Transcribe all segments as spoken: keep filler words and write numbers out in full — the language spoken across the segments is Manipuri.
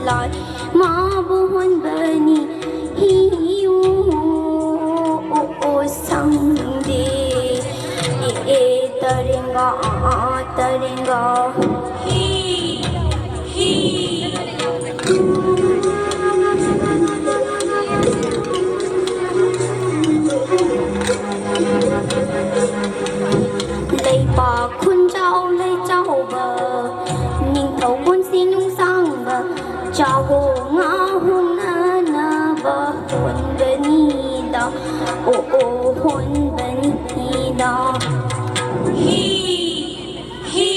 ꯇꯥꯏ ꯃꯥꯕꯨ ꯍꯣꯟꯕꯅꯤ꯫ ꯍꯤ ꯎ ꯎ ꯎ ꯁꯪꯗꯦ꯫ ꯑꯦ ꯑꯦ ꯇꯔꯦꯡꯒ ꯑꯥ ꯑꯥ ꯇꯔꯦꯡꯒ꯫ ꯍꯤ ꯍꯤ꯫ ꯂꯩꯄꯥꯛ ꯈꯨꯟꯖꯥꯎ ꯂꯩꯆꯥꯎꯕ, ꯅꯤꯡꯊꯧ ꯄꯨꯟꯁꯤ ꯅꯨꯡꯁꯥꯡꯕ, ꯆꯥꯍꯣꯡ ꯉꯥꯍꯣꯡꯅꯅꯕ ꯍꯣꯟꯕꯅꯤꯗ, ꯑꯣ ꯑꯣ ꯍꯣꯟꯕꯅꯤꯗ꯫ ꯍꯤ ꯍꯤ꯫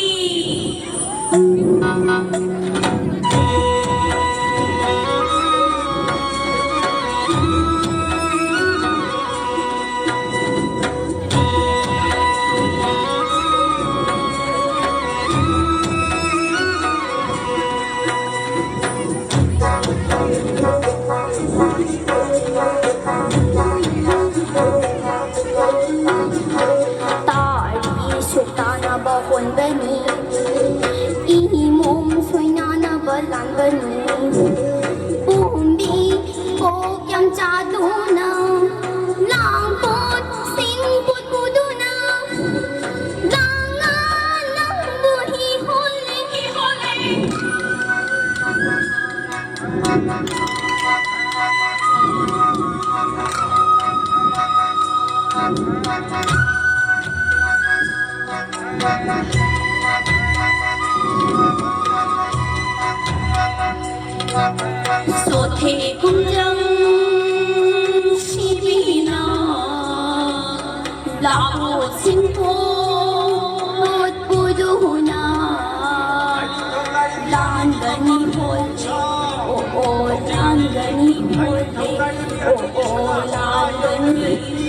ꯇꯥꯔꯤ ꯁꯨꯛꯇꯥꯅꯕ ꯍꯣꯟꯕꯅꯤ, ꯏꯃꯣꯝ ꯁꯣꯏꯅꯥꯅꯕ ꯂꯥꯟꯕꯅꯤ꯫ ꯄꯣꯝꯕꯤ ꯀꯣꯛ ꯌꯥꯝ ꯆꯥꯗꯨꯅ, ꯂꯥꯡꯄꯣꯠ ꯁꯤꯡ ꯄꯨꯠ ꯄꯨꯗꯨꯅ, ꯂꯥꯡꯉ ꯅꯪꯕꯨ ꯍꯤ ꯍꯣꯜꯂꯦ, ꯍꯤ ꯍꯣꯜꯂꯦ꯫ ꯁꯣꯊꯦ ꯀꯨꯝꯖꯪ ꯁꯤꯕꯤꯅ, ꯂꯥꯛꯑꯣ ꯁꯤꯡꯄꯣꯠ ꯄꯨꯗꯨꯅ꯫ ꯂꯥꯟꯒꯅꯤ ꯍꯣꯜꯂꯦ, ꯑꯣ ꯑꯣ ꯂꯥꯟꯒꯅꯤ ꯍꯣꯜꯂꯦ, ꯑꯣ ꯑꯣ ꯂꯥꯟꯒꯅꯤ꯫